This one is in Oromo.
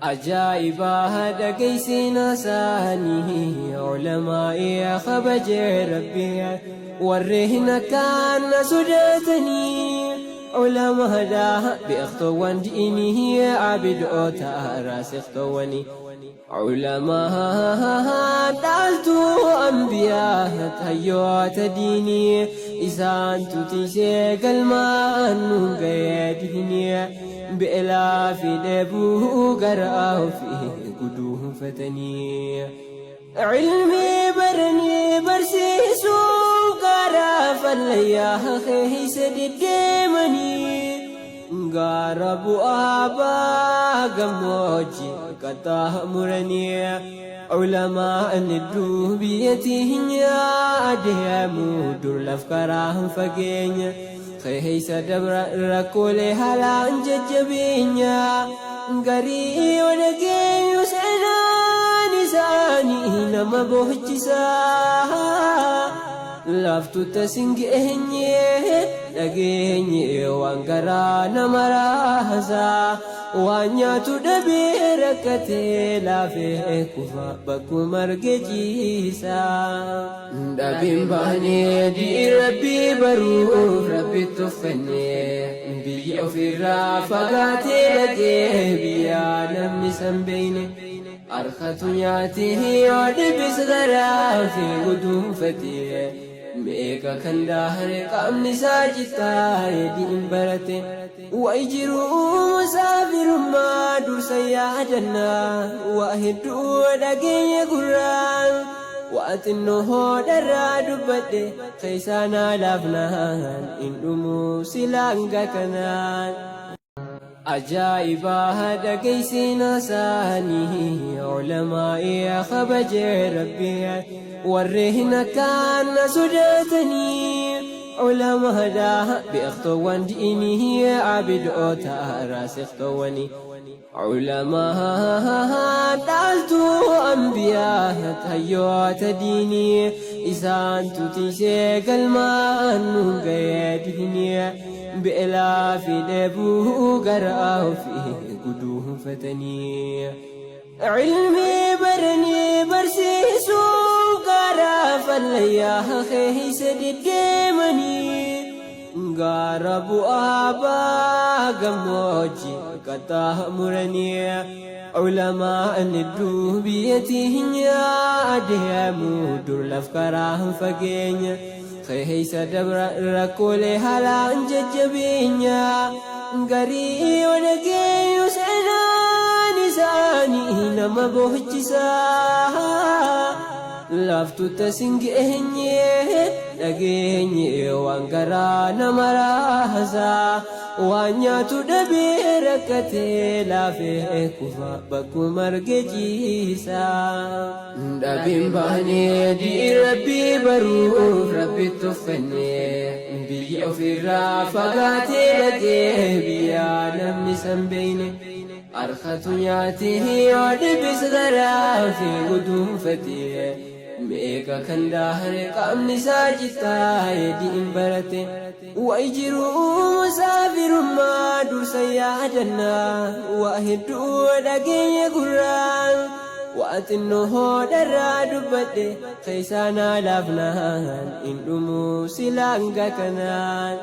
Ajaa'ibaa dhageessina isaanii ulamaa'ii kabajee rabbii warreen akkaan na sodaatanii ulamaadhaa beektoowwan diinii abidoota raasiktowwanii Ulamaa dhaaltuu anbiyaa hayyoota diinii isaantu tiisee galmaan nuun ga'ee diinii beelaa fi dheebuu garaa ofii guduunfatanii. Ilmii baranii barsiisuu karaa fallayyaa keessa deddeemanii. Gaara bu'aa ba'aa gammoojjii qaxxaamuranii ulamaan hedduu biyya teenya adeemu dur laf karaan fageenya keessa dabra rakkoolee haalaan jajjabeenya garii yoo dhageenyu seenaan isaanii nama boochisa. Laaftuutta sin geenye dhageenye waan garaa nama raasa waan nyaatu dhabee rakkatee laafee kufa bakkuma arge ciisa. Dhabiin baanee diin rabbii baruuf rabbitti uffannee biyya ofirraa fagaatee dhaqee biyya namni san beeyne. Harkatu nyaatee yoo dhibis garaa fi guduunfatee meeqa kan daahare qaamni isaa cittaa'e diin barate wayi jiruu musaafirummaa dursa yaadannaa waa hedduu dhageenya gurraan waa xinnoo hoodharraa dubbadhe keessaa naa laafnaan hin dhumuu silaanga kanaan. Ajaa'ibaa dhageessina isaanii ulamaa'ii kabajee rabbii warreen akkaan na sodaatanii ulamaadhaa beektoowwan diinii abidoota raasiktowwanii ulamaa dhaaltuu anbiyaa hayyoota diinii isaantu tiisee galmaan nuun ga'ee diinii. Beelaa fi dheebuu garaa ofii guduunfatanii. Ilmii baranii barsiisuu karaa fallayyaa keessa deddeemanii. Gaara bu'aa ba'aa gammoojjii qaxxaamuranii. Ulamaan hedduu biyya teenya adeemu dur laf karaan fageenya. Keessa dabra rakkoolee haalaan jajjabeenya garii yoo dhageenyu seenaan isaanii nama boochisa. Laaftuutta sin geenye dhageenye waan garaa nama raasa waan nyaatu dhabee rakkatee laafee kufa bakkuma arge ciisa. Dhabiin baanee diin rabbii baruuf rabbitti uffannee biyya ofirraa fagaatee dhaqee biyya namni san beeyne harkatu nyaatee yoo dhibis garaa fi guduunfatee meeqa kan daahare qaamni isaa cittaa'e diin barate wayi jiruu musaafirummaa dursa yaadannaa waa hedduu dhageenya gurraan waa xinnoo hoodharraa dubbadhe keessaa naa laafnaan hin dhumuu silaanga kanaan.